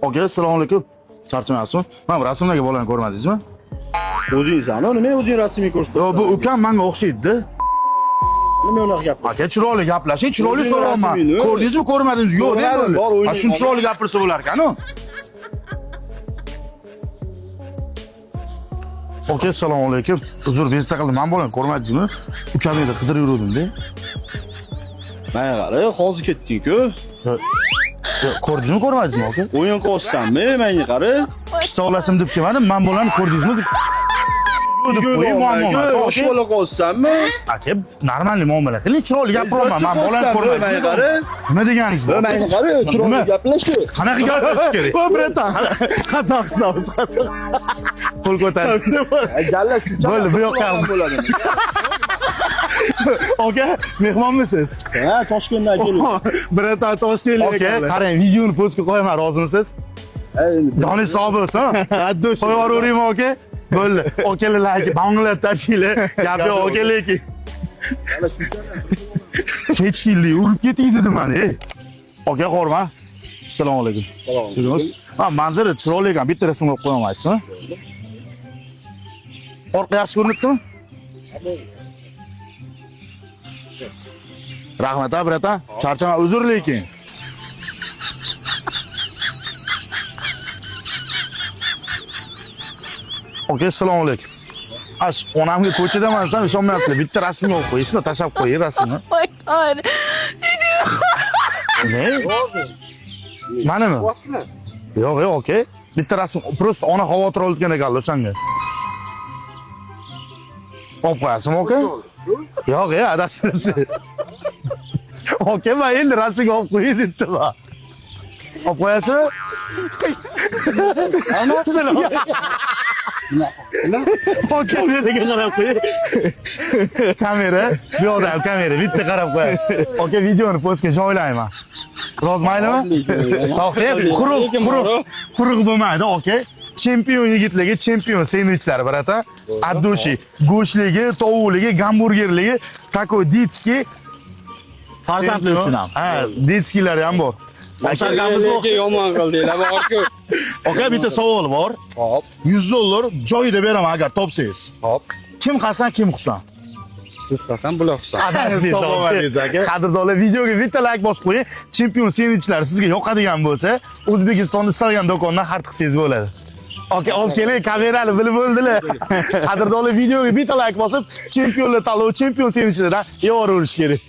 Aka, assalomu alaykum. Charchamayapsizmi? Mana bu rasmdagi bolani ko'rmadingizmi? O'zingsan, nima o'zing rasming ko'rsatasan? Yo'q, bu ukam menga o'xshaydi-da. Nima unaqa gap? Aka, chiroyli gaplashing, chiroyli O'zing so'rayapman. rasmingni. Ko'rdingizmi, ko'rmadingizmi? Yo'q, Ko'rmadim, deb bor, bo'ldi. o'ying Ha, shuni chiroyli gapirsa bo'lar ekan-ku. Aka, assalomu alaykum. Uzr, bezovta qildim. Men bolani ko'rmadingizmi? Ukam edi, qidirib yuruvdim-da. Mana qara, hozir ketding-ku. Ko'rdingizmi, ko'rmadingizmi, aka? O'yin qilyapsanmi? Menga qara. Pistollasim deb kelmadim, men bolani ko'rdingizmi deb. Yo'q deb qo'ying, muammo emas. Yosh Aka, bola qilyapsanmi? aka, normalniy muomala qiling, chiroyli gapiryapman. Men bolani Menga ko'rmadingizmi? qara. Nima deganingiz bu? Menga qara, chiroyli Nima? gaplashu. Qanaqa gapirish kerak? O, братан. Xato qilamiz, xato. Qo'l ko'tarib. Jalla shuncha. Bo'ldi, bu yoqqa. Bo'ladi. Aka, mehmonmisiz? Ha, Toshkentdan keldim. Братан, Toshkentlik Aka, ekanlar. qarang, videoni postga qo'yaman, rozimisiz? Joningiz sog' bo'lsin. Addosh. Qo'yib yuboraveraymi aka? Bo'ldi. Akalar like, banglar tashinglar. Gap yo'q aka lekin. Kechkinlik urib ketay dedim mani. Ey. Aka qo'rma. Assalomu alaykum. Yurimiz. Ha, manzara chiroyli ekan. Bitta rasm olib qo'ya olmaysizmi? Orqa yaxshi ko'rinibdimi? Rahmat, a, bratan. Charchama, uzr lekin. Aka, assalomu alaykum. Ash, onamga ko'chadaman desam ishonmayaptilar. Bitta rasmga olib qo'y, shuni tashlab qo'y rasmni. Oh my God. Ne? Manimi? Yo'q, yo'q, aka. Bitta rasm, просто ona xavotir olgan ekanlar o'shanga. Olib qo'yasizmi, aka? Yo'q, yo'q, adashtirsiz. Aka, men endi rasmga olib qo'yay debdi man. Olib qo'yasizmi? Kameraga qarab qo'y. Kamera, bu yoqda ham kamera, bitta qarab qo'yasiz. Aka, videoni postga joylayman. Rozi maylimi? To'xta, quruq, quruq, quruq bo'lmaydi, aka. Chempion yigitlarga chempion sendvichlari, brata. От души. Go'shtligi, tovuqligi, gamburgerligi, такой детский. Farzandli uchun ham. Ha, детский lari ham bor. Boshqamiz Lekin yomon qildinglar, borku. Aka, bitta savol bor. Hop, 100 dollar joyida beraman agar topsangiz. hop. Kim Hasan, kim Husan? Siz qilsam, bular qilsa. Adashdingiz, Topolmadingiz, aka. Qadrdonlar, videoga bitta like bosib qo'ying. Chempion sendvichlari sizga yoqadigan bo'lsa, O'zbekistonda istalgan do'kondan xarid qilsangiz bo'ladi. Aka, olib keling, kamerani bilib bo'ldilar. Qadrdonlar, videoga bitta like bosib, chempionlar tanlovi, chempion sendvichlardan yeyaverish kerak.